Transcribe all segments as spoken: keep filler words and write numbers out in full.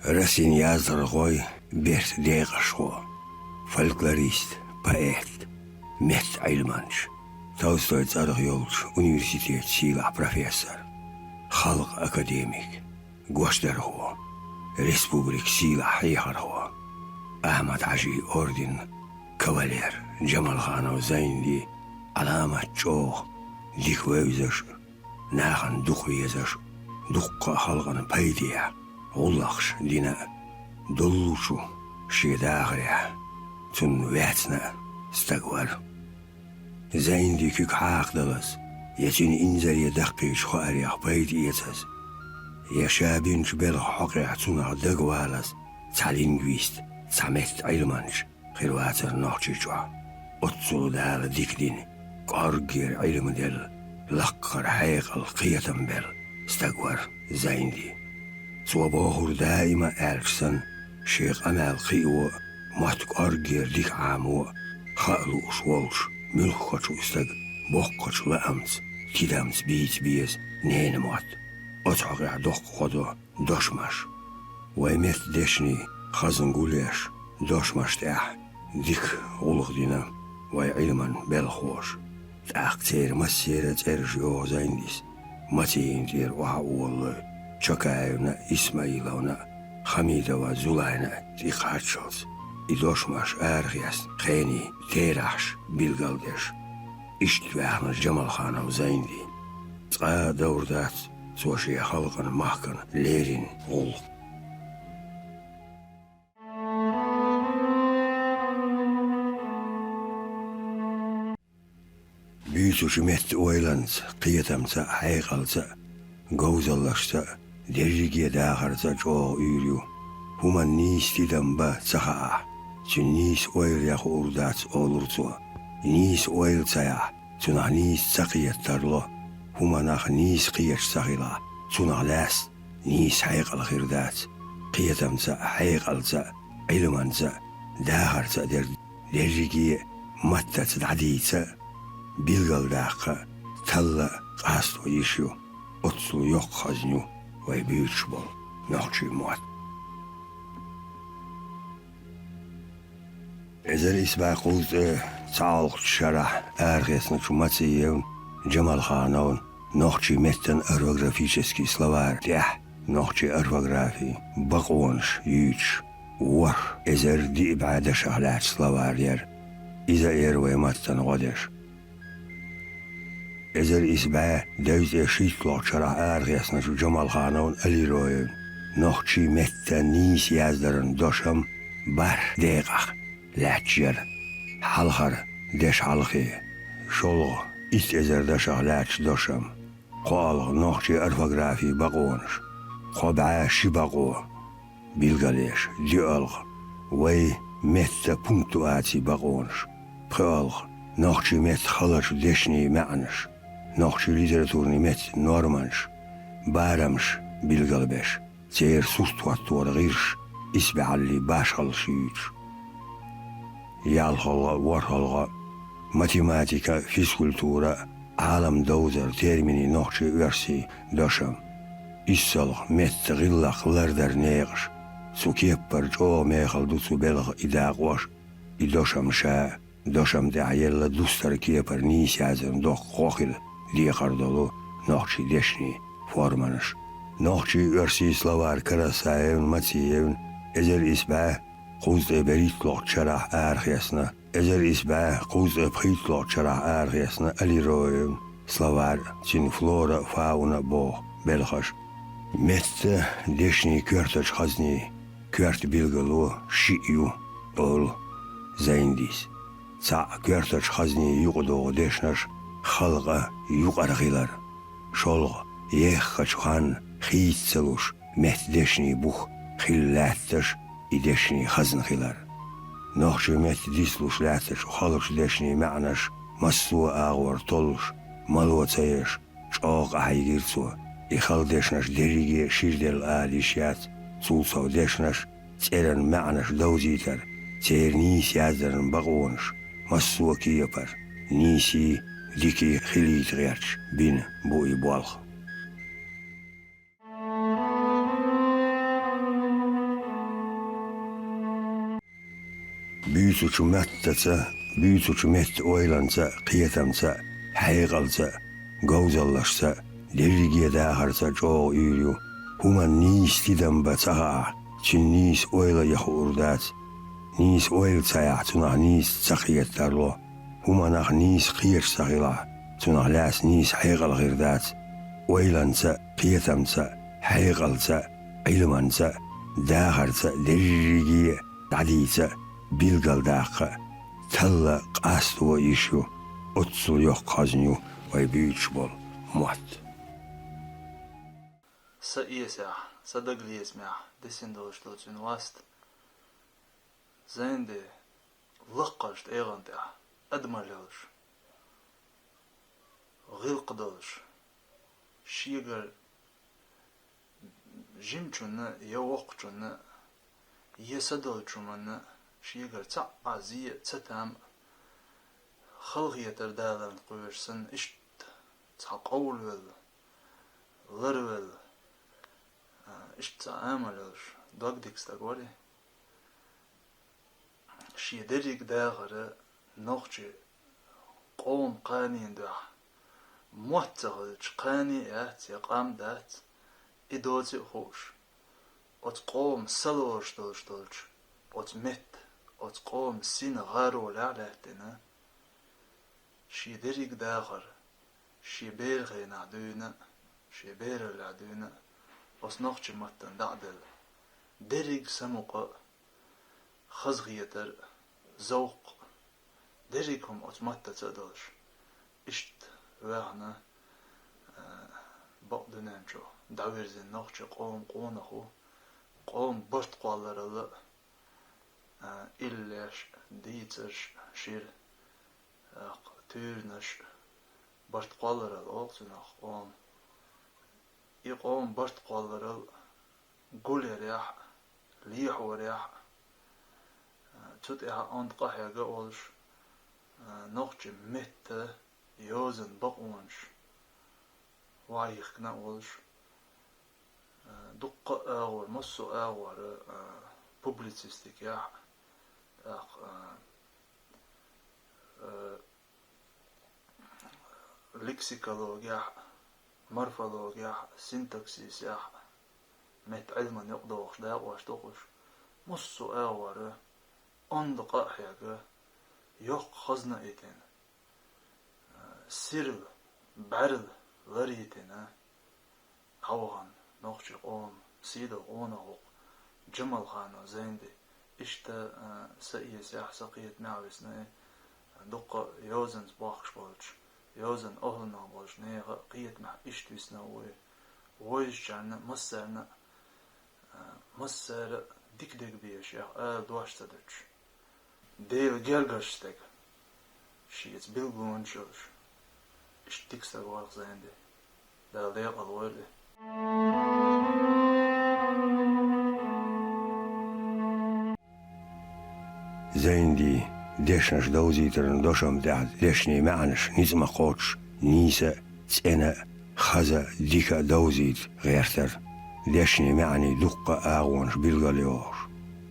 Россин яздархой, бертан декъашхо, фольклорист, поэт, меттан Ӏилманча, Толстой цӀарах йолчу университетан сийлахь профессор, халкъан академик, гочдархо, республикан сийлахь хьехархо, Ахьмад-Хьаьжин орденан кавалер Джамалханов Зайнди Ӏаламат чӀогӀа дика вевзаш, нахана дукха везаш, дуккха а халкъана пайдехьа гӀуллакхаш дина а, доллучу шен дахарехь цунна ваьцна а стаг вара. Зайнди куьг хьакхадалаза, я цуьнан инзаре даккхийчу хоарех пайда эцаза, я ша бинчу белхан хьокъехь цунах дагавалаза цхьа лингвист, цхьа меттан Ӏилманча хир вацара Нохчийчохь. Оццул Дала дика дина, кӀорггера Ӏилма делла, лакхара хьекъал, кхетам белла стаг вара Зайнди. Цо бохург даима а аьлча санна, шен къамел кхиаво а, мотт кӀорггера дика Ӏамо а хаа лууш волуш муьлххачу стага боккхачу лаамца, тидамца бийца беза ненан мотт. Оцу хьокъехь доккха гӀо до дошамаш. Вайн меттан дешнийн хазна гулъеш, дошамашна тӀехь дика гӀуллакх дина вайн Ӏилманан белхахоша. ТӀаккха церан массеран а цӀераш йоху Зайндис, Мацийна тӀера охьа а воллой, Чакаевна а, Исмаиловна а, Хамидова Зулайна а тӀекхаччалц, и дошамаш арахецна, кхенийн терахьаш билгалдеш. Иштта ваьхна Джамалханов Зайнди. Цкъа а довр дац цо шен халкъана, махкана леррина гӀуллакх. Буьйцучу меттан ойланца, кхетамца а, хьекъалца а, говзаллашца а, дерриге а дахарца а чӀогӀа уьйр ю. ХӀуманна нийса тидам бан ца хаахь, цуьнан нийса ойла ян хуур дац, олура цо. Нийса ойла ца яхь, цунах нийса ца кхета тарло. ХӀуманах нийса кхеташ ца хилахь, цунах лаьцна нийса хьекъал хир дац. Кхетамца а, хьекъалца а, Ӏилманца а, дахарца а дерг дерриге а маттаца дӀадийца а, билгалдаккха а талла а, къасто йиш ю. Оццул йоккха хазна ю вай буьйцуш болу нохчийн мотт. Эзар исс бӀе кхузткъе цхьалгӀачу шарахь арахецначу Мациевн Джамалхановн нохчийн меттан орфографический словарь тӀехь нохчийн орфографин бакъонаш юьйцуш, ворхӀ эзар диъ бӀе дашах лаьтташ словарь яра. Иза а яра вайн маттана гӀо деш. Эзар исс бӀе дезткъе шийтталгӀачу шарахь арахецначу Джамалхановн Алироевн нохчийн меттан нийса яздаран дошам бархӀ декъах лаьтташ яра. Хьалхара дешхьалхе, шолгӀа итт эзар дашах лаьтташ дошам, кхоалгӀа нохчийн орфографин бакъонаш, кхо бӀе ши бакъо билгалъеш, доьалгӀа вайн меттан пунктуацин бакъонаш, пхоьалгӀа нохчийн меттан халачу дешнийн маьӀнаш, нохчийн литературни меттан норманаш, барамаш билгалбеш, церан сурт хӀотторан гӀирсаш исбаьхьаллин башхаллаш юьйцуш. ЯлхолгӀа а, ворхӀолгӀа а математика а, физкультура а, Ӏалам довзар, терминийн нохчийн, оьрсийн дошам. ИссалгӀа меттан гӀиллакх лардаран некъаш. Цу кепара чӀогӀа мехала ду цу белхан и дакъош а, и дошам ша а. Дошам тӀехь елла дустаран кепара нийса яздаран доккха гӀо хила декхар долу нохчийн дешнийн форманаш. Нохчийн, оьрсийн словарь Карасаевн, Мациевн эзар исс бӀе кхузткъе берхӀитталгӀачу шарахь арахецна, эзар исс бӀе кхузткъе пхийтталгӀачу шарахь арахецна Алироевн словарь, цуьнан флора а, фауна а боху белхаш. Меттан дешнийн коьртачу хазнийн коьрта билгало шиъ ю, олу Зайндис. Цхьаъ, коьртачу хазнийн юкъадогӀу дешнаш халкъан юкъара хилар. ШолгӀа, еххачу ханна хийца ца луш меттан дешнийн бух хилла лаьтташ и дешнийн хазна хилар. Нохчийн меттан дицлуш лаьттачу халачу дешнийн маьӀнаш массо а агӀор толлуш, мало ца еш, чӀогӀа къахьийгира цо. И хала дешнаш дерриге а ширделла ала йиш яц, цул сов дешнаш, цӀеран маьӀнаш довзийтар, церан нийса яздаран бакъонаш массо а кепара нийсий, дикий хилийта гӀерташ бина бу и болх. Буьйцучу меттаца, буьйцучу метта ойланца, кхетамца, хьекъалца, говзаллашца, дерриге дахарца чӀогӀа уьйр ю. ХӀуманна нийса тидам бан ца хаахь, цуьнан нийса ойла а хуур дац. Нийса ойла ца яхь, цунах нийса ца кхета тарло. ХӀуманах нийса кхеташ ца хилахь, цунах лаьцна нийса хьекъал хир дац. Ойланца, кхетамца, хьекъалца, Ӏилманца, дахарца дерриге а дӀадийца, билгалдаккха, талла къасто йиш ю, оццул йоккха хазна ю вай буьйцуш болу мотт. Са эсехь, са дагалецамехь дисина долуш долу цуьнан васт, Зайнди, лаккхарчу тӀегӀан тӀехь адамалла йолуш, гӀиллакх долуш, шегара жимачунна я воккхачунна, я садолчу хӀуманна шегара цхьа а зе а, цатам а, халахетар даларна кхоьруш санна, иштта цхьа къовлавелла, ларвелла, а, иштта цхьа амал йолуш, дог дика стаг вара. Шен дерриг дахар нохчийн къоман кханенан дуьхьа мотт ца хилча, кхане а яц я къам а дац, и доций а хууш, оцу къоман са лоруш долуш долчу оцу метта, оцу къоман сина гӀаролехь а лаьттина, шен дерриг дахар шен беран хенахь дуьйна а, шен бераллехь дуьйна а, оцу нохчийн маттана дӀа а делла, дерриг самукъа а, хазахетар а, зовкх а, дерриг хӀума оцу маттаца а долуш, иштта ваьхна, а, бакъ дуьнен чу дӀавирзина нохчийн къоман къонахо, къоман барт кхолларалла а, а, иллеш а, дийцарш а, шира, а, туьйранаш а, барт кхолларалла олу цунах къоман. И къоман барт кхолларалла гулъярехь а, лехьорехь а, а, цу тӀехь онда къахьегна а волуш, а, нохчийн меттан йозанан бакъонаш охьайихкина а волуш, а, дуккха а агӀор, массо а агӀор, а, публицистикехь а, тӀаккха, а, а, лексикологехь а, морфологехь а, синтаксисехь а, меттан Ӏилманна юкъадогӀуш дакъош ду-кх уьш, массо а агӀор онда къа а хьегна, йоккха хазна а йитина, сирла, бӀаьрла лар а йитина, дӀавахана нохчийн къоман сийдолу къонах ву-кх Джамалханов Зайнди. Иштта, а, са эсехь, са кхетамехь а висна и, дуккха а йозанца бохкуш болчу, йозанан охӀланах болчу нехан а кхетамехь иштта висна а ву и. Вовзачарна а, массарна а, а, массара а дика дегабезаш, яха ала дош ца дуьтуш, Делан гергарчу стеган шеца билгалонаш йолуш, иштта дика стаг вара-кх Зайнди. Дала декъала войла и. Зайндин дешнаш довзийтаран дошам тӀехь дешнийн маьӀнаш ницкъ ма-кхоччуш нийса а, цӀена а, хаза а, дика а довзийта гӀертара. Дешнийн маьӀнийн дуккха а агӀонаш билгалйохуш,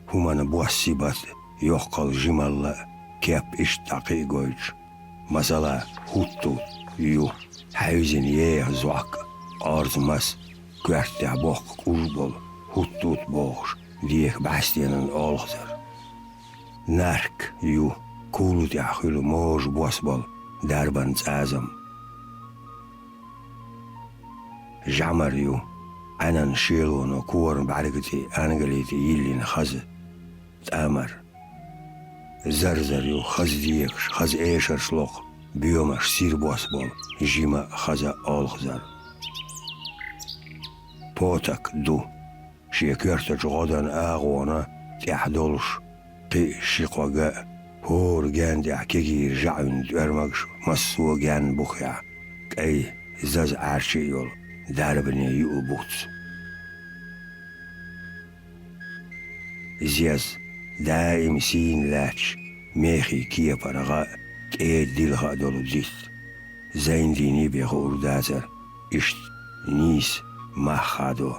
хӀуманан бос-сибат а, йоккхалла-жималла а, кеп иштта дӀа кхин а гойтуш. Масала, хӀуттут ю, хьаьвзина еха зӀок а, къорза мас а, коьрта тӀехь боккха кӀуж болу хӀуттут бохуш, дека бӀаьстенан олхазар. Нарк ю, кулу тӀехь хуьлу можа бос болу дарбан цӀазам. ЖӀамар ю, Ӏаьнан шелоно корна бӀаьрга тӀе, ангали тӀе йиллина хаза тӀамар. Зарзар ю, хаза декаш, хаза эшарш локху, боьмаш, сира бос болу жима а, хаза а олхазар. Потак ду, шен коьртачу гӀодан агӀона тӀехь долуш, кхин а ши кхо ган а, хӀора ган тӀехь кегийра жаӀуьнан тӀоьрмагаш, массо а ган бухехь, кӀай, заза Ӏаьрче а йолу дарбане юу буц. Зез, даим сийна лаьтташ, мехий кепара гӀа а, кӀеда дилха а долу дитт. Зайндиний бен хуур дацара иштта нийса мах хадо,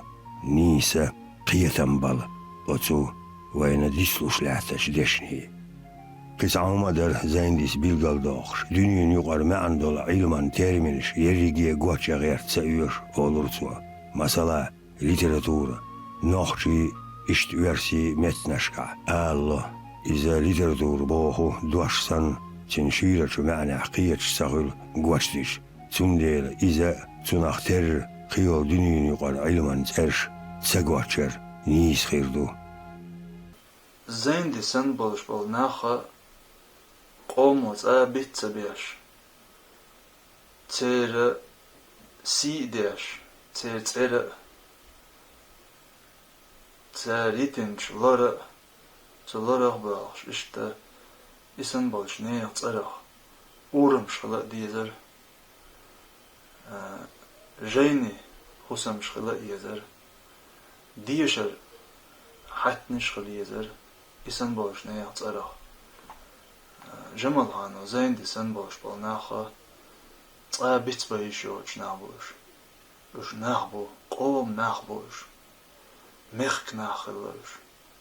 нийса кхетам бала оцу вайна дицлуш лаьттачу дешнийн. Кхин цхьа хӀума дара Зайндис билгалдоккхуш, дуьненан юкъара маьӀна долу Ӏилман терминаш ерриге а гочйа гӀерта ца оьшу, олура цо. Масала, литература, нохчийн, иштта оьрсийн меттанашкахь, ала ло. Иза литература боху дош санна, цуьнан ширачу маьӀнехь кхеташ ца хуьлу гочдича. Цундела иза а, цунах терра кхин йолу дуьненан юкъара Ӏилман цӀераш ца гочдар нийса хир ду. Зайнди санна болуш болу нах а къомо цӀа а биц ца беш, церан сий а деш, церан цӀера а, цара йитинчу лора а, цу лорах а бохуш, иштта и санна болчу нехан цӀарах урамаш хила а дезара, а, жайни хӀусамаш хила а езара, дешар хьаьттанаш хила езара, и санна болчу нехан цӀарах. А, Жамалханов Зайнди санна болуш болу нах а цӀа биц бан йиш йоцуш нах бу уьш. Уьш нах бу, къоман нах бу уьш. Мехкан нах хилла уьш.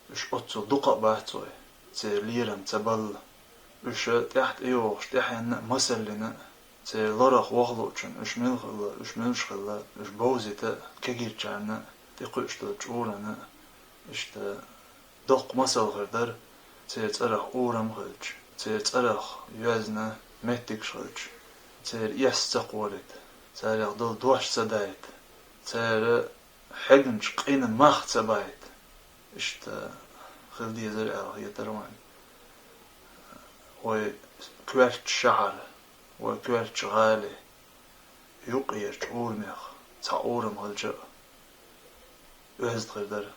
Уьш оццул дукха а бац вай, церан лерам ца балла. Уьш тӀаьхьа тӀейогӀуш тӀаьхьенна а, масаллина а, церан лорах вахлуучунна уьш мила хилла, уьш муьлш хилла, уьш бовзийта а, кегийчарна а, тӀекхуьуш долчу чкъурана а, иштта доккха масал хир дара, церан цӀарах урам хилча, церан цӀарах йоьзна меттигаш хилча, церан эс ца кхорита, царех долу дош ца дайта, цара хьегначу къина мах ца байта. Иштта хила дезара аьлла хетара вайн. Вай коьртачу шахьара, вай коьртачу гӀали юккъерчу урамех цхьа урам хилча а, оьзда хир дара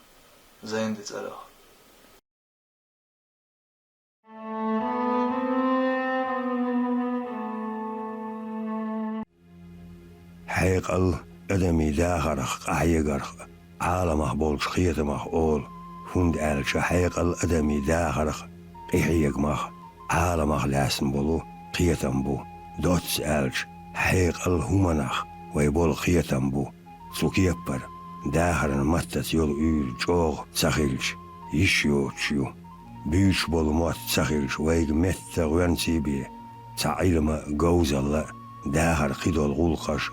Зайнди цӀарах. Хьекъал адамийн дахарх, къахьегарх, Ӏаламах болчу кхетамах олу, хӀунда аьлча хьекъал адамийн дахарх, къинхьегамах, Ӏаламах лаьцна болу кхетам бу. Доцца аьлча, хьекъал хӀуманах вай болу кхетам бу. Цу кеппара, дахаран маттаца йолу уьйр чӀогӀа ца хилча, йиш йоцуш ю. Буьйцуш болу мотт ца хилча, вайга метта гӀоьнций бен, цхьа Ӏилма а, говзалла а, дахар кхидолу гӀуллакхаш а,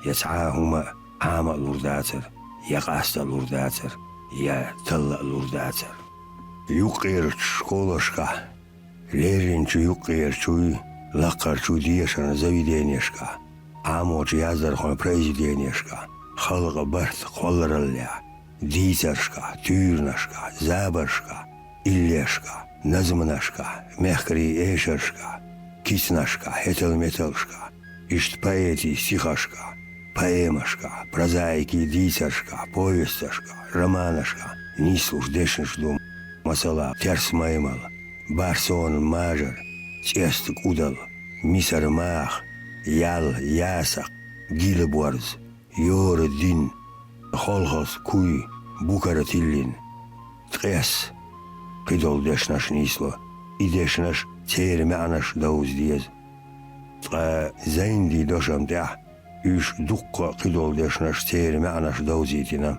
я цхьа а хӀума а Ӏама а лур дацара, я къаста а лур дацара, я талла а лур дацара. Юккъерчу школашкахь, лерринчу юккъерчуй, лаккхарчуй дешаран заведенешкахь, Ӏамочу яздархойн произведенешкахь, халкъан барт кхоллараллехь, дийцаршкахь, туьйранашкахь, забаршкахь, иллешкахь, назманашкахь, мехкарийн эшаршкахь, кицанашкахь, хӀетал-металшкахь, иштта поэтийн стихашкахь, поэмашкахь, прозаикийн дийцаршкахь, повесташкахь, романашкахь нислуш дешнаш ду, масала, Терс маймал, Барсонан мажар, ЦӀеста кӀудал, Мисар маха, Ял, Ясакх, Гила борз, Йора дин, Холхас куй, Букара тиллин, Ткъес, кхидолу дешнаш нисло, и дешнаш, церан маьӀнаш довза деза. Ткъа Зайндин дошам тӀехь уьш дуккха а кхидолу дешнаш, церан маьӀнаш довзийтина.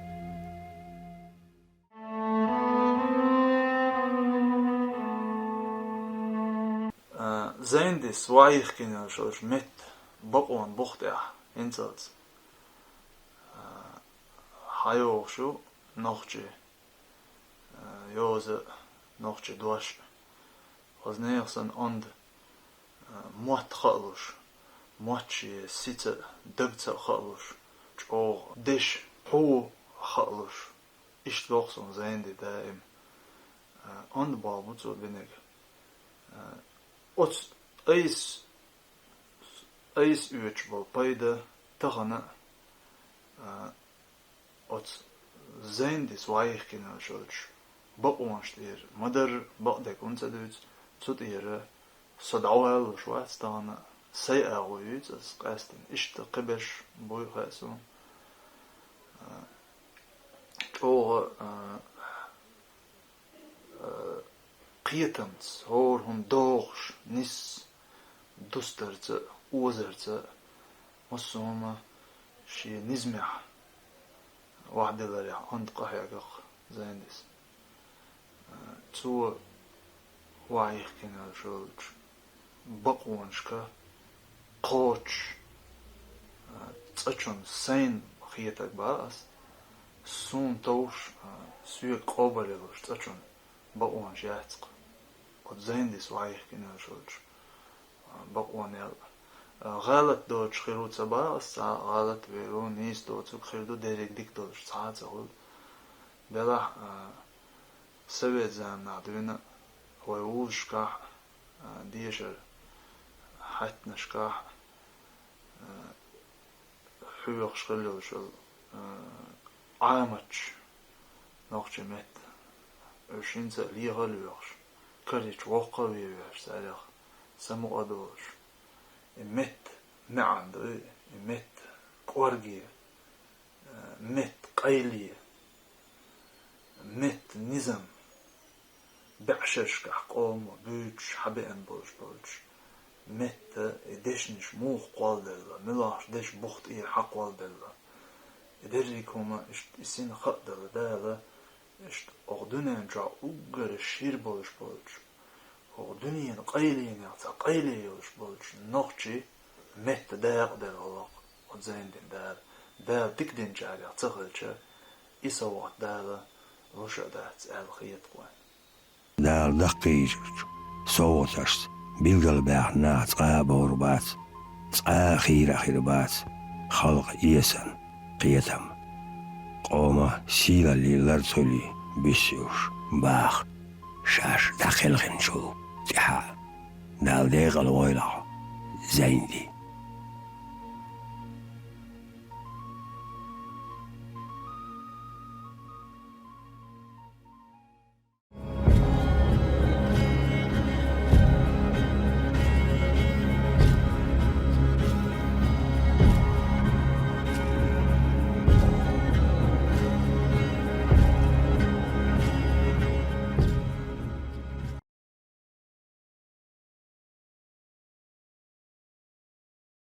А, Зайндис вайх киналш йолуш метта бакъонан бух тӀехь хӀинцалц, а, хьайогӀуш ю нохчи, а, йоза а, нохчи дош а. Хоза нехан санна онда, а, мотт хаалуш, мотт шен сица а, дагца а хаалуш, чӀогӀа деши хьуо хаалуш. Иштта боху суна Зайнди даим. А, онда болх бу цо бинарг. А, оцу айс, айс оьцуш болу пайда тахана а, а, оцу Зайндис вайх киналш йолчу бакъонаш тӀера ма-дарра бакъдерг хӀунда ца дуьйцу, цу тӀера со дӀаваллуш вац тахана, сайн агӀо юьйцу ас къаьстина, иштта кхиберш буй хаьа суна. А, чӀогӀа, а, а, кхетамца, хӀора хӀума дохуш, нисса, дустарца а, озарца а, массо а хӀума шен низамехь вахьделарехь онда къахьегна-кх Зайндис. Цо вайх киналш йолчу бакъонашка кхочуш, а, цӀа чунна сайна хетарг бан ас, суна товш, а, соьга къобалъялуш цӀа чунна бакъонаш яц-кх. Оцу Зайндис вайх киналш йолчу, а, бакъонел, а, гӀалат доцуш хир ву ца бан ас, цхьа гӀалат вер ву, нийса доцург хир ду, дерриг дика долуш цхьа а ца хуьлу. Делахь, а, совет заманахь дуьйна вай вузашкахь, а, дешар хьаьттанашкахь, а, хьоьхуш хилла йолуш йолу, а, Ӏаматаш нохчийн меттан. Уьш хӀинца а леха а лоьхуш, карийча воккха а вен веш, царех самукъа а долуш. И меттан маьӀна ду и, и меттан кӀорге, а, меттан къайле, меттан низам, бӀешерашкахь къомо буьйцуш хьабеана болуш болчу меттан и дешнаш муха кхолладелла, муьлхачу дешан бух тӀера хьакхолладелла. И дерриг хӀума иштта и сина хаа дала Дала, иштта оха дуьнен чохь уггар шира болуш болчу, оха дуьненан къайленех цхьа къайле йолуш болчу нохчийн меттан дакъа делла гӀуллакх оцу Зайндин Дала. Дала дика динчарех ца хилча, и совгӀат Дала луш а дац аьлла хета-кх вайн. Дала даккхийчуьрчу совгӀаташца билгалбаьхна нах цкъа а бовр бац, цкъа а хийра хир бац, халкъан эсан, кхетам. Къоман сийлаллин лар ца хуьлий, буьссуьйлуш баха, шаьш дӀакхелхинчул тӀаьхьа. Дала декъала войла хьо, Зайнди.